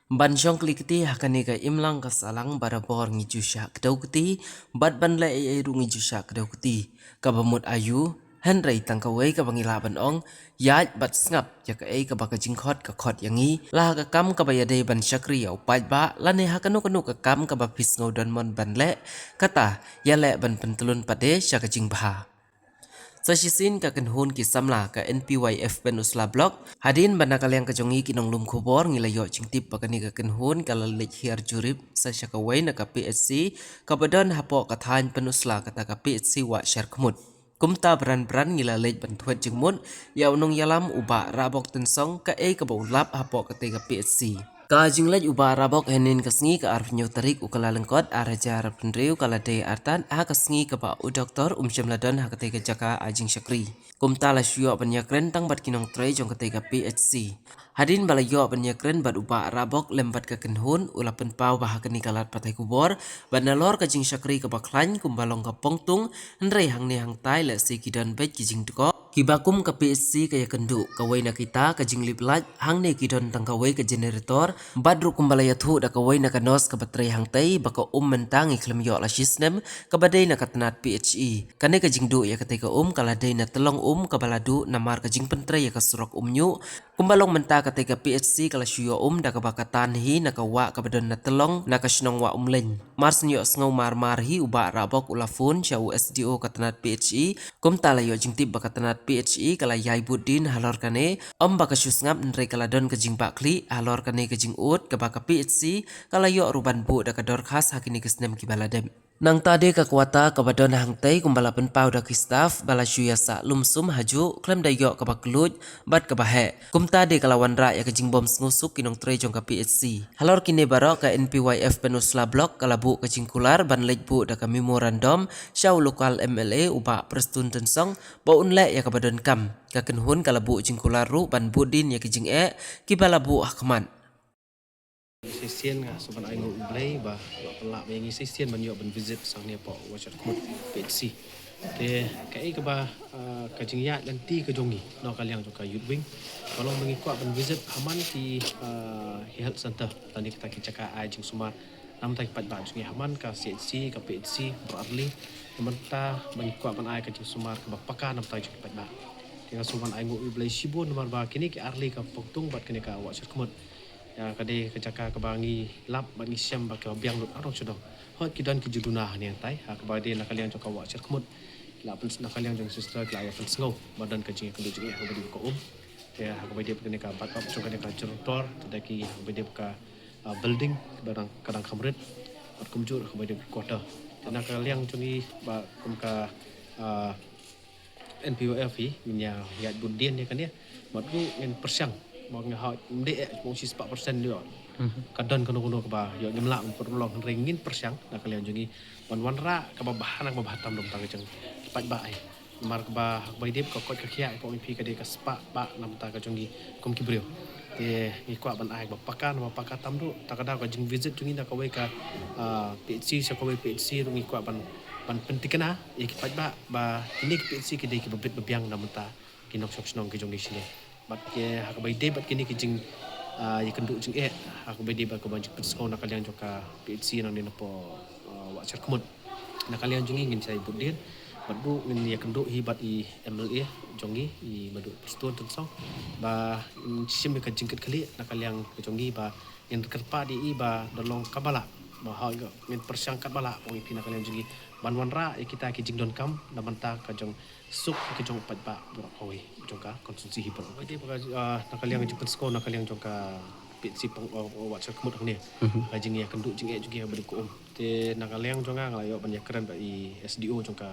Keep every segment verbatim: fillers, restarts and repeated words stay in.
Ban shong kli kti ha kane ka imlang ka sahlang, barabor ngi ju shah kdew kti, bad ban leh ei ei ruh ngi ju shah kdew kti. Kaba mut aiu, hynrei tang kawei kaba ngi lah ban ong, ïaid bad sngap ïa kaei kaba ka jingkhot ka khot ïa ngi, la ha ka kam kaba ïadei ban shakri ïa u paidbah, lane ha kano kano ka kam kaba phi sngew don mon ban leh, kata, ïaleh ban pyntlun pat de sha ka jingbha. Sa shisien ka kynhun ki samla ka N P Y F Pynursla Block, hadien ba na ka liang ka jong ngi ki nonglum khubor ngi la ïoh jingtip ba kane ka kynhun ka la leit hiar jurip sa sha kawei na ka P H C kaba don hapoh ka thaiñ Pynursla, kata ka P H C Wah Sherkhmut. Kumta bran bran ngi la leit ban thwet jingmut ïa u nongïalam u Bah Rahbok Tynsong kaei kaba u lap hapoh katei ka P H C. Ka jingleit u Bah Rahbok hynnin ka sngi ka arphew tarik u Kyllalyngkot ar hajar arphew hynriew ka la dei artat ha ka sngi kaba u doktor um shym la don ha katei ka jaka ai jingshakri. Kumta la shu ïoh ban ïakren tang bad ki nongtrei jong katei ka P H C. Hadien ba la ïoh ban ïakren bad u Bah Rahbok lem bad ka kynhun, u la pynpaw ba ha kane ka lad pathai khubor ba nalor ka jingshakri kaba khlaiñ kumba long ka pongtung, hynrei hangne hangtai lehse ki don beit ki jingdkop kiba kum ka P H C ka ïakynduh. Kawei na kita ka jinglip light, hangne ki don tang kawei ka generator, bad ruh kumba la ïathuh da kawei na ka nurse kaba trei hangtei ba ka um mynta ngi khlem ïoh la shisnem, kaba dei na ka tnat P H E. Kane ka jingduh ïa katei ka um ka la dei na tyllong um kaba la duh namar ka jingpyntrei ïa ka surok Umñiuh. Kumba long mynta katei ka P H C ka la shu ïoh um da kaba ka tan hi na ka wah kaba don na tyllong na ka shnong Wah Umleiñ. Mar shu ïohsngew mar mar hi u Bah Rahbok u la phone sha u S D O ka tnat P H E. Kumta la ïoh jingtip ba ka tnat P H E ka la ïai bud dien halor kane, ym ba ka shu sngap hynrei ka la don ka jingbakla halor kane ka jingud kaba ka P H C ka la ïoh ruh ban buh da ka dorkhas ha kine ki snem kiba la dep. Nangta de ka kwata kaba don hangtei kumba la pynpaw da ki staff ba la shu ïasah lum sum hajuh khlem da ïoh kaba kylluid bad kaba heh. Kumta de ka la wanrah ïa ka jingbym sngewsuk ki nongtrei jong ka P H C. Halor kine baroh ka N P Y F Pynursla Block ka la buh ka jingkular ban leit buh da ka memorandum sha u local M L A u Bah Prestone Tynsong ba un leh ïa kaba donkam. Ka kynhun ka la buh jingkular ruh ban buddien ïa ki jingeh kiba la buh ha khmat. Shisien nga sngewbha ai nguh ïa U Blei ba la pynlah ba ïa ngi shisien ban ïoh ban visit sang ne hapoh Wah Sherkhmut P H C. Te kaei kaba, ah, ka jingïaid lynti ka jong ngi na ka liang jong ka Youth Wing, ka long ba ngi kwah ban visit ha man ki, ah, ki health center lane kita ki jaka ai jingsumar na bynta ki paidbah jong ngi, ha man ka C H C, ka P H C Bro Arli. Na bynta ba ngi kwah ban ai ka jingsumar kaba paka na bynta jong ki paidbah. Te nga sngewbha ai nguh ïa U Blei shibun namar ba kine ki Arli, ka Pongtung bad kane ka Wah Sherkhmut, ïa ka dei ka jaka kaba ngi lap bad ngi shem ba ka biang lut arong sha dong. Hooid ki don ki jingduna hangne hangtai, ha kaba dei na ka liang jong ka Wah Sherkhmut, la pyn, na ka liang jong sister ki la ïa pynsngew ba don ka jingïakynduh jingeh ha kaba dei ka um. Te ha kaba dei kane ka backup jong kane ka generator, te da ki ha kaba dei ka, ah, building ba dang, ka dang kham rit bad kumjuh ha kaba dei ka quarter. Te na ka liang jong ngi ba kum ka, ah, N P Y F hi, ngin ïa ïaid buddien ïa kane. Bad ruh ngin pyrshang ba ngin hap ym dei eh ba u shispah percent ïoh. Mhm. Ka don kano kano kaba ïoh ngim lah ban pynlong, hynrei ngin pyrshang na ka liang jong ngi ban wanrah kaba bha na kaba bha tam na bynta ka jong ki paidbah hi. Namar kaba ha kaba ïadei bad ka koit ka khiah, phi ong ïa phi, ka dei ka spah bah na bynta ka jong ngi kum ki briew. Te ngi kwah ban ai ba paka na ba paka tam ruh. Ta ka daw ka jingvisit jong ngi na kawei ka, ah, P H C sha kawei P H C ruh ngi kwah ban, ban pynthikna ïa ki paidbah ba kine ki P H C ki dei kiba bit ba biang na bynta ki nongshong shnong ki jong ngi shane. Bad ki ha kaba ïadei bad kine ki jing, ah, ïakynduh jingeh, ha kaba ïadei bad kaba jingpynsngew na ka liang jong ka P H C nangne napoh, ah, Wah Sherkhmut. Na ka liang jong ngi ngin sa ïa buddien bad ruh ngin ïakynduh hi bad i M L A jong ngi, i Bah Prestone Tynsong, ba ngin shim ïa ka jingkitkhlieh na ka liang ka jong ngi ba ngin kyrpad ïa i ba da long kaba lah, ba ha ngin pyrshang katba lah, ong ïa phi, na ka liang jong ngi ban wanrah ïa kita ki jingdonkam na bynta ka jong suk ka jong u paidbah baroh kawei jong ka constituency hi baroh. Ka dei ba ka, ah, na ka liang jingpynsngew na ka liang jong ka P H C Pong, oh, oh, Wah Sherkhmut hangne. Mhm. Ka jingïakynduh jingeh jong ki ha kaba dei ka um. Te na ka liang jong nga, nga la ïoh ban ïakren bad i S D O jong ka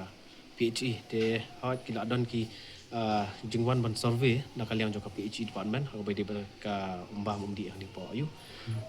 P H E. Te hooid ki la don ki, ah, jingwan ban survey na ka liang jong ka P H E department ha kaba ïadei bad ka umbam umdih hangne hapoh aiu.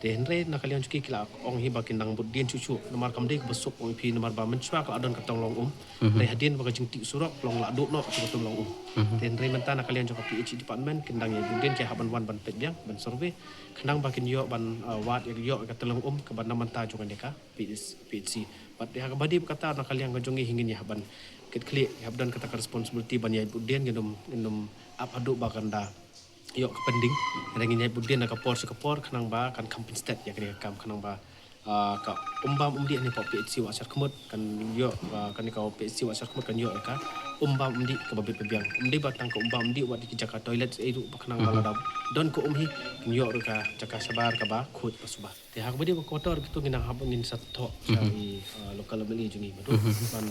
Te hynrei na ka liang jong ki ki la ong hi ba kin nang buddien shuh shuh namar kam dei kaba suk, ong ïa phi, namar ba mynshuwa ka la don ka tnat long um. Mhm. Hynrei hadien ba ka jingtih surok long la duh noh ka tnat long um. Mhm. Te hynrei mynta na ka liang jong ka P H E department kin dang ïa buddien, ki hap ban wan ban peit biang, ban survey, khnang ba kin ïoh ban, ah, wad ïa, ïoh ïa ka tnat long um kaba na bynta jong kane ka P H C. Bad ha kaba dei bad kata na ka liang ka jong ngi hi ngin ïa hap ban kitkhlieh, ïa hap don kata ka responsibility ban ïa buddien, ngin ym, ngin ym ap haduh ba kan da ïoh ka pending. Hynrei ngin ïa bud dien na ka por sha ka por khnang ba kan kham pynstet ïa kane ka kam khnang ba ah, ka um bam um dih ne ka P H C Wahsarkhmut kan ïoh ah, kane ka P H C Wahsarkhmut kan ïoh ïa ka um bam um dih kaba bit ba biang. Um dei ba tang ka um bam um dih wat ki jaka toilet ei ruh ba khnang ba lada don ka um hi kan ïoh ruh ka jaka shabar kaba khuid ba suba. Te ha kaba dei ka quarter kito ngin nang hap ngin sa thoh sha i ah, local M L A jong ngi ba dei ban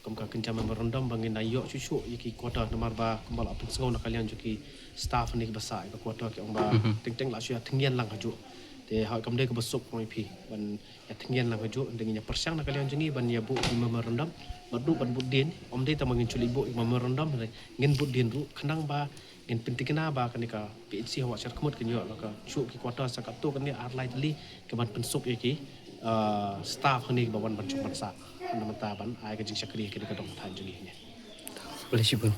kum ka kynja memorandum ba ngin da ïoh shuh shuh ïa ki quarter namar ba kumba la pynsngew na ka liang jong ki staff ne kiba sah ïa ka quarter ki ong ba teng teng la shu ïa thngian lang hajuh. Te ha kam dei kaba suk ong ïa phi ban ïa thngian lang hajuh, te ngin ïa pyrshang na ka liang jong ngi ban ïa buh ki memorandum bad ruh ban bud dien. Ym dei tang ba ngin shu leit buh ki memorandum, hynrei ngin bud dien ruh khnang ba ngin pyntikna ba kane ka P H C ha Wahsarkhmut kan ïoh la ka shuh ki quarter sa katto katne ar lai tylli ki ban pynsuk ïa ki ah, staff hangne ba wan ban shong ban sah. Namar ta ban ai ka jingshakri kane ka dong thaiñ jong ngi hangne. Khublei shibun.